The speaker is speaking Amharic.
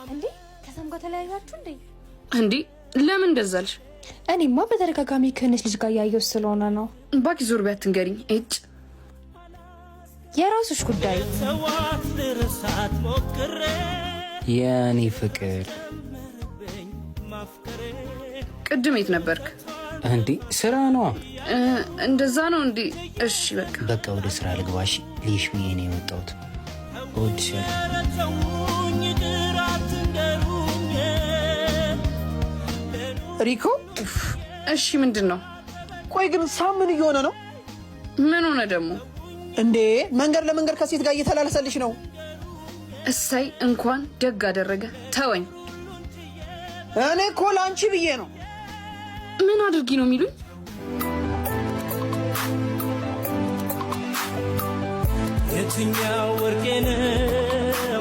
እንዴ ከሳም ጋር ተለያያችሁ እንዴ? እንዴ ለምን እንደዛ አልሽ? እኔማ በተደጋጋሚ ከሆነች ልጅ ጋር እያየሁ ስለሆነ ነው። እባክሽ ዞር በይ አትንገሪኝ። እጭ የራስሽ ጉዳይ። የኔ ፍቅር። ቅድም የት ነበርክ? እንዴ ስራ ነዋ። እንደዛ ነው እንዴ? እሺ በቃ። በቃ ወደ ስራ ልግባሽ። ልይሽ ብዬ ነው የመጣሁት። እወድሻለሁ። ሪኮ። እሺ ምንድን ነው? ቆይ ግን ሳም ምን እየሆነ ነው? ምን ሆነ ደግሞ? እንዴ መንገድ ለመንገድ ከሴት ጋር እየተላለሰልሽ ነው። እሰይ እንኳን ደግ አደረገ። ተወኝ። እኔ እኮ ለአንቺ ብዬ ነው። ምን አድርጊ ነው የሚሉኝ? የትኛው ወርቄ ነው?